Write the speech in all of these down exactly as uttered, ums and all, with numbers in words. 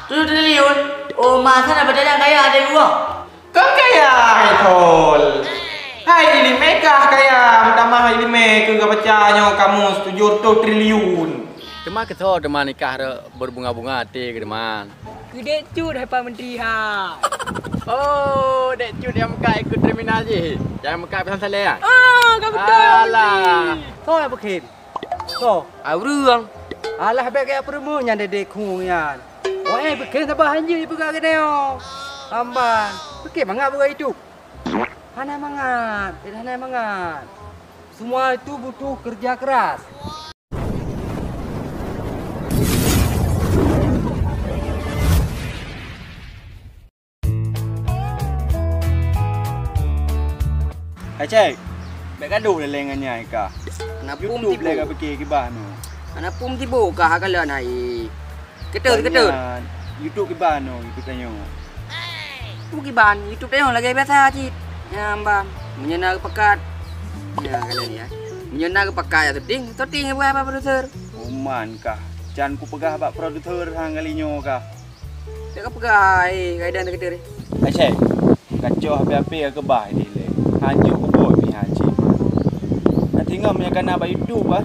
Tujoh triliun? Oh, masa na baca nyang kaya ada dua. Kon kaya, hai Thol. Hai ileumèe kah kaya, meutamah ileumèe keu ka baca nyoe kamus tujoh reutôh triliun. Teuma keu soe teuma nikah rot beubunga-bunga até keu teuma? Keu Dek Cut hai Pak Menteri ha. Oh, Dek Cut nyang meukat keu terminal jih. Nyang meukat pisang salè ah? Ah, ka beutôi, Pak Menteri. Alah. Soe nyang peukhem? Soe? Ai ureueng. Alah, bèk gaya peureumeun nyan, Dek Cut nyan. Wahé peukhem saban hanjeuet jipeugah keunoe. Amban, peukhem mangat beugai itu. Hana mangat, hana mangat. Semua itu butuh kerja keras. Hai Cek, bèk gadoh lé-lé ngon nyan kah. Hana peue meusibu. YouTube lé ka pike kibah nyoe. Hana peue meusibu kah, ka lôn hai. Keutôt, keutôt. Nyan, YouTube kibah nyoe, YouTube tanyoe. Peue kibah, YouTube tanyoe lagèe biasa cit. Nyan ban. Meunyoe na geupakat. Nyan ka lôn ya. Meunyoe na geupakat ya syuting, syuting buat apa produser? Oman kah. Can kupeugah bak produser han kali nyoe kah. Dak ka peugah, eh, kaidah dak keuteuri. Aceh, kacau api-api ka keubah di lé. Hanjeuet kubuet mi haji. Nanti ngam nyang kana bak YouTube ah.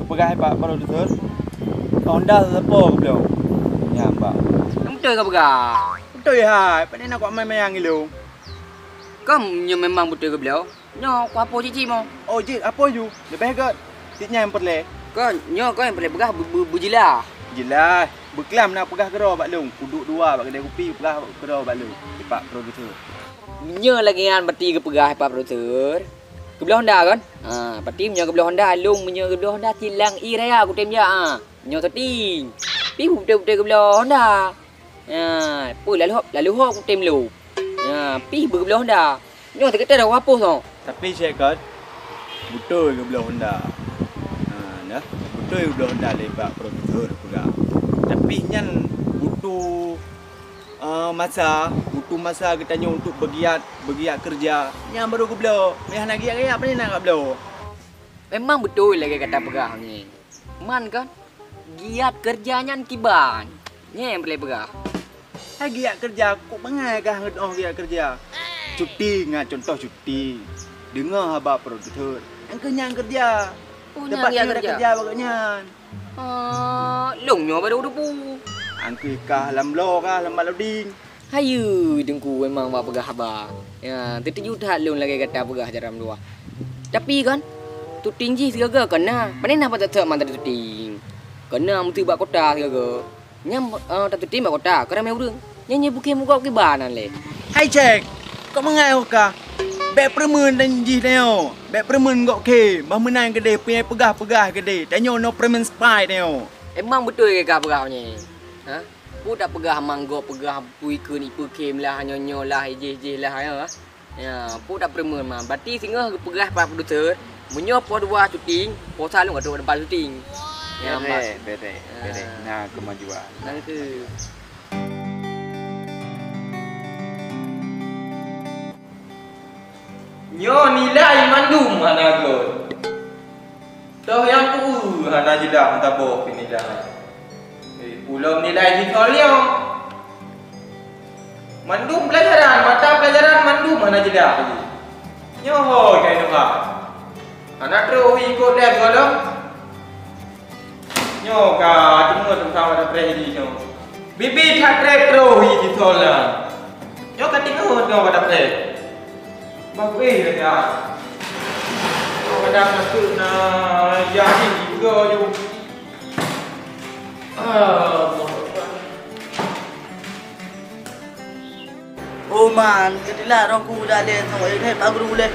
Peugah bak produser. Honda sepo geubloe. Nyan bak. Beutôi ka peugah. Beutôi hai, pane na kok main-main ilong. Kom nyoe memang beutôi geubloe. Nyoe kuapo cicik mo. Oh jeuet apo ju? Leubeh gét. Cit nyan peureulèe. Kon nyoe kon nyang peureulèe peugah beu-, beu-, beujeulaih. Jeulaih. Beuklam na peugah keudroe bak lôn. Kuduek dua bak keudè kupi peugah keudroe bak lôn. Dipat produser. Nyoe lagèe nyan berarti geupeugah dipat produser. Geubloe Honda kon? Ha, berarti meunyoe geubloe Honda, lôn meunyoe geubloe Honda silang ie raya kutem jak ha. Nyoe syuting. Pi beutôi-beutôi geubloe Honda. Ha, peue lalu hop, lalu hop kutem lôn. Ha, pi beugeubloe Honda. Nyoe teukeuteu dah wapôh nyoe. Tapi Syekh Kot, beutôi geubloe Honda. Ha, nah, beutôi geubloe Honda lé bak produser peugah. Tapi nyan butuh, eh, masa, butuh masa geutanyoe untuk beugiat, beugiat keureuja. Nyan baru geubloe. Meunyo hana giat-giat, pane na geubloe. Memang beutôi lagèe gata peugah nyoe. Man kan? Giat keureuja nyan kiban. Nyan nyang peureulèe peugah. Hai giat keureuja, kok bangai kah ngon oh giat keureuja? Cuti, ngat contoh cuti. Deungoe haba produser. Nyang keu nyan keureuja. Oh, nyan giat keureuja. Teumpat nyoe keureuja bak gobnyan. Oh, lôn nyoe baru dupu. Angkeu kah lam bloe kah lam bak loading. Hayeue, Teungku memang bak peugah haba. Ya, teutuju that lôn lagèe gata peugah jaroe meutuah. Tapi kan, syuting jih sigaga kon na. Pane na pat that mantong syuting. Kon na meuteubak kota sigaga. Nyan, eh, tasyuting bak kota, kon ramè ureueng. Nyan nyang bukeh mugok kiban nan lé. Hai Cek, kok mangat oh kah? Bèk peureumeun dan jih tanyoe. Bèk peureumeun gok khe, bah meunan keudeh peue nyang peugah-peugah keudeh. Tanyoe nyoe peureumeun spy tanyoe. Emang beutôi kah peugah nyoe? Ha? Peue tapeugah manggok peugah pui keu ni peukhém lah nyoe nyoe lah ijih jih lah nyoe. Ya, peue tapeureumeun ma. Berarti singoh geupeugah bak produser, meunyoe poh dua syuting, poh sa lôn ka trok teumpat syuting. Ya, berek, berek, berek. Ah. Na keumajuan. Na keu. Nyoe nilai mandum hana göt. Toh nyang peue hana jeuet meusaboh keu nilai. Eh, ulôn nilai jih nyoe. Mandum pelajaran, mata pelajaran mandum hana jeuet lé. Nyoe hôi keunoe. Hana trok ikot lé gohlom. Nyoe ka teungoh teuma watèe preh jih nyoe. Bibi that treb troh jih sisol nyan. Nyoe ka teungoh teuma watèe preh. Bah kueh lagèe nyan. Nyoe kadang nakeuh na jadi tiga ju. Allahu Akbar. Oh man, keudila rohku dak lé soe eh, baru uleh.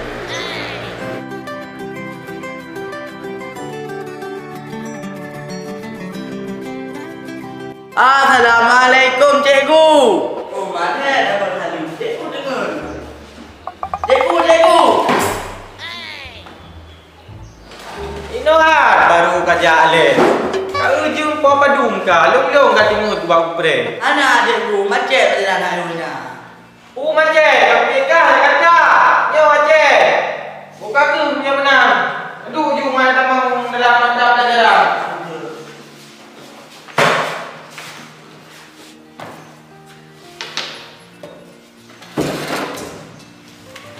Assalamualaikum, cikgu. Oh, mana abang Halim? Cikgu dengar. Cikgu, cikgu. Inoe baru ka jak lé. Ka ujong po padum ka, lôn-lôn ka teungoh bak upreh. Hana, Cikgu, macet jalan ayuh na. Pu macet, tapi kah kata. Nyoe macet. Buka keuh nyoe meunan. Aduh, ujong mai tamong dalam mata pelajaran.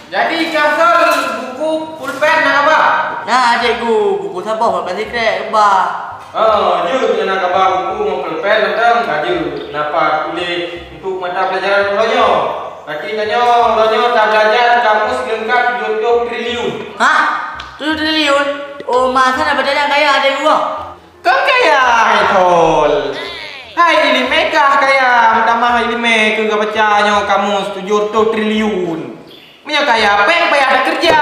Jadi, Kang Sol, buku pulpen na kaba? Na, Cikgu, buku saboh pulpen sikrek kaba. Oh, jeuet na kaba buku ngon pulpen mantong, ka jeuet na pat tuléh untuk mata pelajaran uroe nyoe. Berarti tanyoe uroe nyoe tabelajar kamus leungkap tujoh triliun. Hah? Tujoh triliun? Oh, masa na pelajaran kaya, Cikgu? Kon kaya, hai Sol. Hai ileumèe kah kaya, meutamah ileumèe keu geubaca nyoe kamus tujoh triliun. Meunyoe kaya péng payah takeureuja.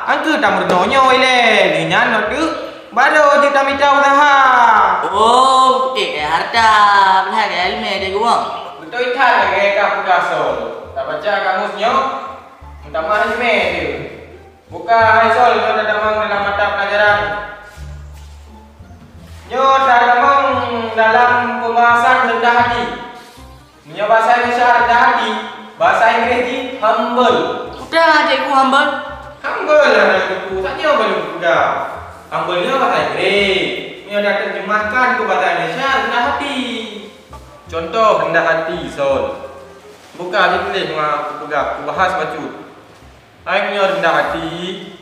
Angkeu tameurunoe nyoe ilèe, lheueh nyan nyoe teuk barô jeuet tamita useuha. Oh, eh, eh, harta, beulah kaya ileumèe, Cikgu. Beutôi that lagèe ka peugah Sol. Tabaca kamus nyoe, meutamah ileumèe teuh. Buka hai Sol nyoe tatamong dalam mata pelajaran. Nyoe tatamong dalam pembahasan rendah hati. Meunyoe bahasa Indonesia rendah hati, bahasa Inggréh jih humble. Peue teuma, Cikgu, humble? Humble lah, Cikgu. Tanyoe baru peugah. Humble nyoe bahasa Inggréh. Meunyoe tateurjemahkan keu bahasa Indonesia, rendah hati. Contoh rendah hati, Sol. Buka jih tuléh, nyoe kupeugah, kubahas bacut. Hai meunyoe rendah hati,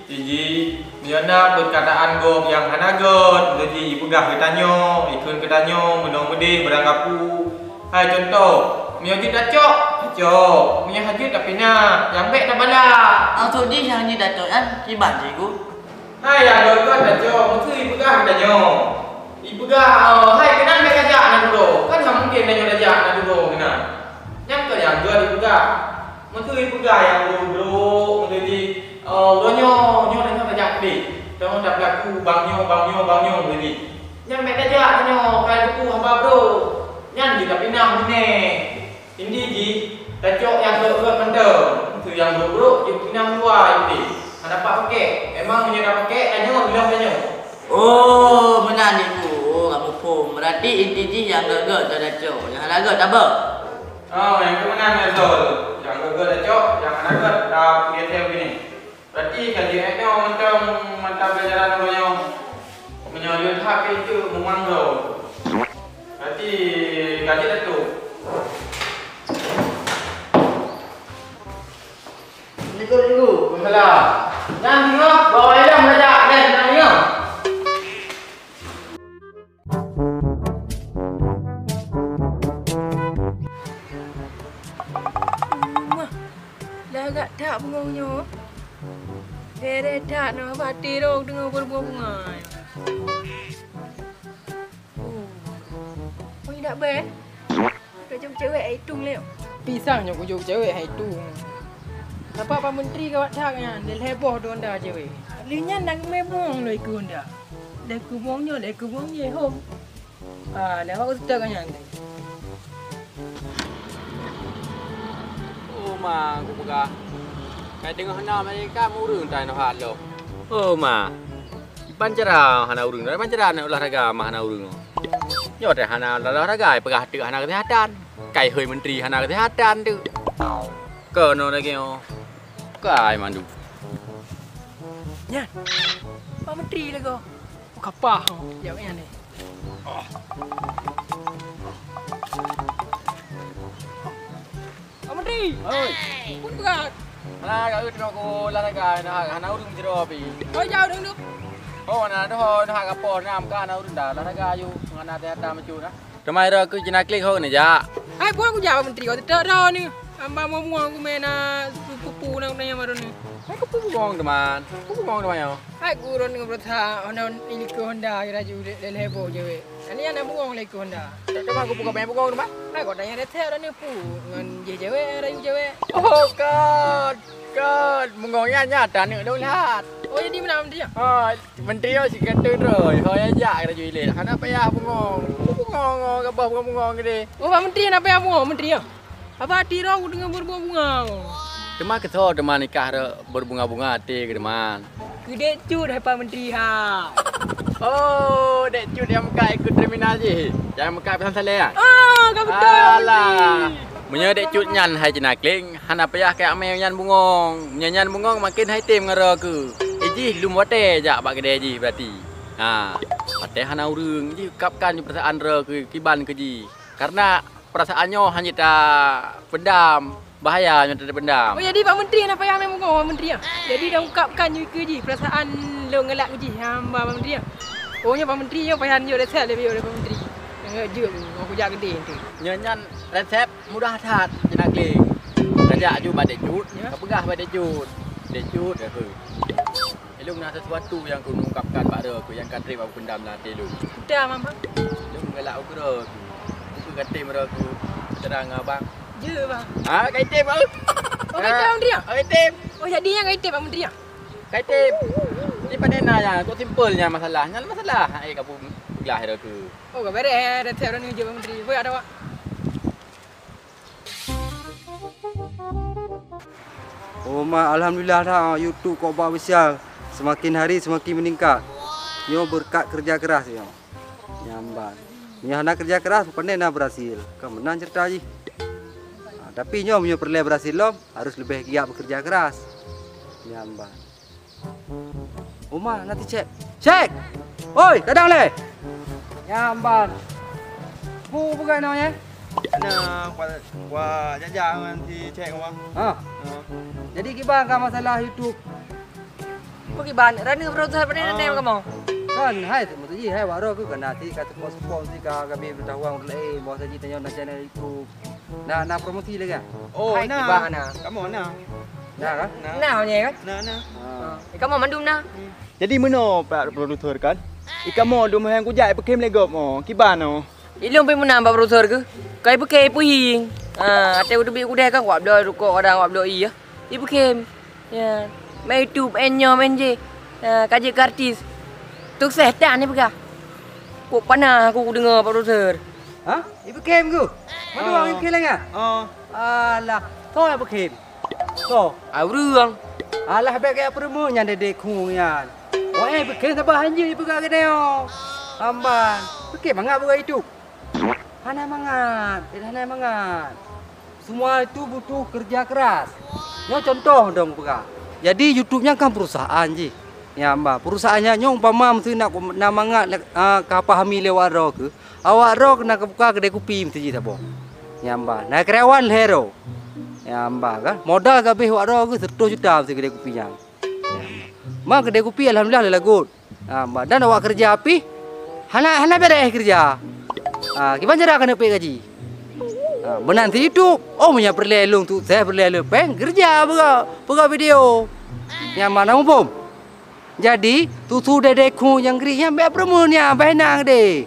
jih, meunyoe na peukataan gob nyang hana gèt, jih ipeugah geutanyoe, ikheun geutanyoe, meunoe meudeh, beurangkapeue. Hai contoh, meunyoe jeuet tacok, tacok, meunyoe hana jeuet tapinah, nyang bèk tabalak. Maksud jih nyang jeuet tacok nyan kiban, Cikgu? Hai nyang gèt-gèt tacok, meuseu ipeugah geutanyoe. Ipeugah, eh, hai keunan bèk tajak na dudoe, kan hana mungken tanyoe tajak na dudoe keunan. Nyan keuh nyang gèt ipeugah. Meuseu ipeugah nyang brôk-brôk, meuseu jih, eh, uroe nyoe, nyoe tanyoe tajak keudeh. Tanyoe tapeulaku bang nyoe, bang nyoe, bang nyoe, meuseu jih. Nyan bèk tajak tanyoe, ka teupeue haba brôk. Nyan jih tapinah binéh. Inti jih, tacok nyang gèt-gèt mantong. Meuseu nyang brôk-brôk, jipinah luwa jih. Hana pat pakèk. Memang meunyoe tapakék, tanyoe, bilang tanyoe. Oh, meunan Ibu. Oh, ka muphom. Berarti inti jih nyang gèt-gèt tacok. Nyang hana gèt tabeuet. Oh, nyang keu meunan, Mak Sol. Nyang gèt-gèt tacok, nyang hana gèt tapeugöt lé ubé nyoe. Berarti ka jeuet nyoe mantong mata pelajaran uroe nyoe. Meunyoe lheueh that pih teuk meumang droe. Berarti ka jeuet tacok. Assalamualaikum, Cikgu. Waalaikumsalam. Nyan singoh, bawa ilong belajar, dan senang singoh. Mah, lagak that bungong nyoe. Deret that nyoe, bak tirong teungoh beurubah bunga. Oh. Oh, indak bèe. Kujok cewek hai tung lé. Pisang nyoe kujok cewek hai tung. Napa Pak Menteri gawat that nyan, lhèe boh tu honda cewek. Lheueh nyan na geumè bungong lé keu honda. Lé keu bungong nyoe, lé keu bungong jih hom. Ah, lé awak ustaz nyan. Oh, ma, kupeugah. Kai teungoh na malaikat ureueng tai noh hat lom. Oh, ma. Ban cara hana ureueng, ban cara na olahraga ma hana ureueng. Nyoe teuh hana olahraga, peugah teuk hana keuseuhatan. Kai hôi menteri hana keuseuhatan teuk. Keunoe lagèe nyoe. Kai mandum. Nyan. Pak Menteri lagoe. Oh, kapah. Jaweueb nyan ni. Pak Menteri! Oi! Peue peugah? Hana, ka eu teunoe ku olahraga, hana, hana ureueng sidroe pih. Hoi, jak ureueng tu. Oh, hana doho, hana ka poh, hana meuka, hana ureueng dah. Olahraga aju, hana teuhata meucue dah. Teuma ira keu Cina Klik ho neujak. Hai, buet kujak Pak Menteri, kau teutap droe ni. Hamba muang-muang kumè na peue-peue na nyang baru ni. Hai, keu peue bungong teuma? Peue bungong teuma nyoe? Hai, gurôn ngon beureusaha, Honda, ilikeu Honda, laju lé-, lé-, lhèe boh jawèb. Ani hana bungong lé keu Honda. Teuma keu peue ka banyak bungong teuma? Hai, kau tanya reset dah ni, pu, ngon jih jawèb, rayu jawèb. Oh, kan, kan, bungong nyan nyata aneuk lôn that. Oh, jadi meunan Menteri nyoe? Ha, Menteri nyoe sikeuteu droe, ho jak rayu ilèe. Hana payah bungong. Bungong, bungong, gabah bungong-bungong gede. Oh, Pak Menteri hana payah bungong, Menteri nyoe? Haba ati droe kudeungoe beurubah bunga. Teuma keusoe teuma nikah rot beubunga-bunga até keu teuma? Keu Dek Cut hai Pak Menteri ha. Oh, Dek Cut nyang meukat ikot terminal jih, nyang meukat Pesan Saleh nyan? Ah, ka beutôi, Pak Menteri. Alah. Meunyoe Dek Cut nyan hai Cina Klik, hana payah kajak mè nyan bungong. Meunyoe nyan bungong maken hai tem ngon droe keuh. Eh, jih lom watèe jak bak keudè jih berarti. Ha, watèe hana ureueng jih, ungkapkan perasaan droe keuh kiban keu jih. Karena perasaan nyoe hana jeuet tapendam. Bahaya nyoe teupeundam. Oh, jadi Pak Menteri hana payah meubunoe Pak Menteri, ah? Jadi dah ungkapkan jih keu jih perasaan lôn ngeulak keu jih, hamba Pak Menteri, ah? Oh, nyoe Pak Menteri nyoe payah nyoe resep leubeh nyoe Pak Menteri. Nyang jeuet, aku jak gede tu. Nyoe nyan resep mudah that, Cina Kling. Kajak aju bak Dek Cut, ya, kapeugah bak Dek Cut. Dek Cut, ya, tu. Ilôn na sesuatu nyang keu ungkapkan bak droe keu nyang ka treb bak peundam lam até lôn. Peue, Bang? Lôn galak ukeue droe keu. Ukeue ka tem droe keu, terang abang. Jeuet, Bang. Ha, ka item, Bang. Oh, ka item, Bang Menteri, ya? Ka item. Oh, jadi nyang ka item, Bang Menteri, ya? Ka item. Ni pandai na ya, tu simple nya masalah. Nyan masalah. Hai, ka peugah droe keu. Oh, ka beres, dah tiap orang ni je, Bang Menteri. Boleh ada, Wak? Oh, ma, alhamdulillah dah, YouTube Kok Bak Official semakin hari semakin meningkat. Nyoe berkat kerja keras nyoe. Nyan ban. Meunyoe hana kerja keras, pandai na berhasil. Kan meunan cerita jih. Ha, tapi nyoe meunyoe peureulèe berhasil lom, harus leubeh giat bekerja keras. Nyan ban. Uma, na teucék. Cék! Oi, kadang lé! Nyan ban. Peue peugah nyoe, eh? Na, kuat, kuat jajak ngon si Cék, Uma. Ha. Ha. Jadi kiban ka masalah YouTube? Peue kiban? Rani beureutoh padahai na kamoe. Kan, hai, maksud jih, hai, wak roh keuh ka na si ka support-support si ka kami pengetahuan ureueng laén, bahwa jih tanyoe na channel YouTube. Na, na promosi lagèe? Oh, hai, na. Kiban na. Kamoe na. Na kah? Na. Na, nyoe kan? Na, na. Ha. Eh, kamoe mandum na. Hmm. Jadi meunoe, Pak Produser kan? Ikamoe dum nyang kujak ipeukhém lé gob mo, kiban oh. Ilôn pih meunan, Pak Produser keuh. Ka ipeukhém ipeuhieng. Ha, até kuteubiet keudè kan, wak bloe rukok, kadang wak bloe ié. Ipeukhém. Ya. Main YouTube, main nyoe, main jéh. Ha, ka jeuet keu artis. Sukses tan ipeugah. Kok pana aku kudeungoe, Pak Produser. Ha? Ipeukhém keuh? Mandua ipeukhém lagèe nyan? Oh. Alah, soe nyang peukhém? Soe? Ai ureueng. Alah, bèk gaya peureumeun nyan, Dede Khu nyan. Oh, eh, peukhém saban hanjeuet ipeugah keunoe. Amban. Peukhém mangat buka YouTube. Hana mangat, hana mangat. Semua itu butuh kerja keras. Nyoe contoh dong peugah. Jadi YouTube nyan kan perusahaan jih. Nyan bah, perusahaan nyan nyoe umpama meusti nak, nak mangat, ah, ka pahami lé awak droe keuh. Awak droe keuh na buka keudè kupi meusti jih saboh. Nyan bah, na karyawan lhèe droe. Nyan bah kan, modal ka abéh awak droe keuh seratus juta meusti keudè kupi nyan. Ma keudè kupi alhamdulillah lé lagot. Ha, ba-, dan awak keureuja pih hana, hana bèrèh keureuja. Ha, kiban cara keuneuk pèng gaji. Ha, meunan si YouTube. Oh, meunyo peureulèe lôn sukses, peureulèe lôn pèng, keureuja peugah, peugah video. Nyan ma na muphom. Jadi, tusu Dede Khu nyang gri nyan bèk peureumeun nyan, bèk nang deh.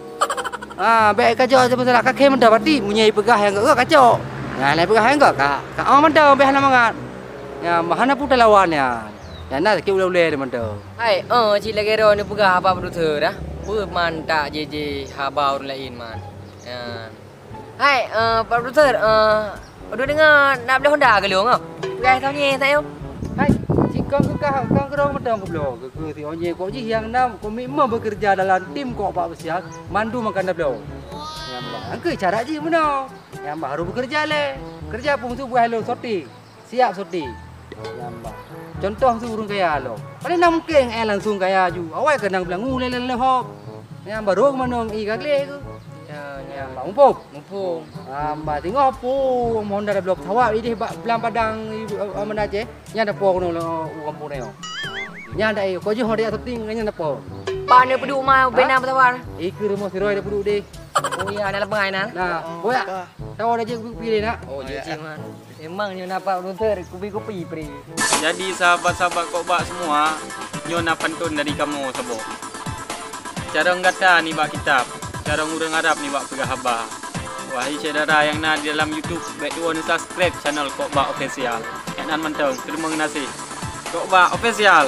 Ha, bèk kacok masalah kaki meudah pati, meunyo ipeugah nyang gok, gok kacok. Nyan, ipeugah nyang gok, ka, ka, oh, mantong, bèk hana mangat. Nyan, hana peue talawan nyan. Nyan na sakét ulèe-ulèe lé mantong. Hai, eh, cit lagèe droeneuh peugah haba produser dah. Peue man tak jih-jih haba ureueng laén man. Nyan. Hai, eh, Pak Produser, eh, udah deungoe na bloe Honda keu lôn, oh? Peugah saboh nyoe, sayang. Hai, cikong keu kah, kong keudroe mantong keubloe. Keu, keu si Onyé kok jih nyang na komitmen bekerja dalam tim Kok Bak Official, mandum akan na bloe. Nyang bah, angkeu cara jih meunoe. Nyang bah harôh bekerja lé. Kerja peue meusu buah lôn soti. Siap syuting. Nyan bah. Contoh tu ureueng kaya lom. Paléng na mungken eh langsung kaya ju. Awai keunong beulangu lé lé lé hop. Nyan baru keumanong i ka gleh tu. Ya, ya. Nyan bah muphom. Muphom. Ah, bah singoh pu Honda da bloe pesawat idéh bak blang padang i, eh, Banda Aceh. Nyan da po keunoe u kampung nyoe. Nyan da i ko jeuh dia syuting nyan da po. Ba na peuduek ma bena pesawat. Ikeu rumoh siroi da peuduek deh. Oh ya, na leubeh ai na. Nah, boyak. Tahu da jeuet kupi-kupi deh nak. Oh, jeuet jih man. Memang nyoe na Pak Produser kupi-kupi pri. Jadi sahabat-sahabat Kok Bak semua, nyoe na pantôn dari kamoe saboh. Carông gata nibak kitab, carông ureueng Arab nibak peugah haba. Wahai syedara nyang na di dalam YouTube, bèk tuwoe neusubscribe channel Kok Bak Official. Nyan mantong, teurimong geunaséh. Kok Bak Official.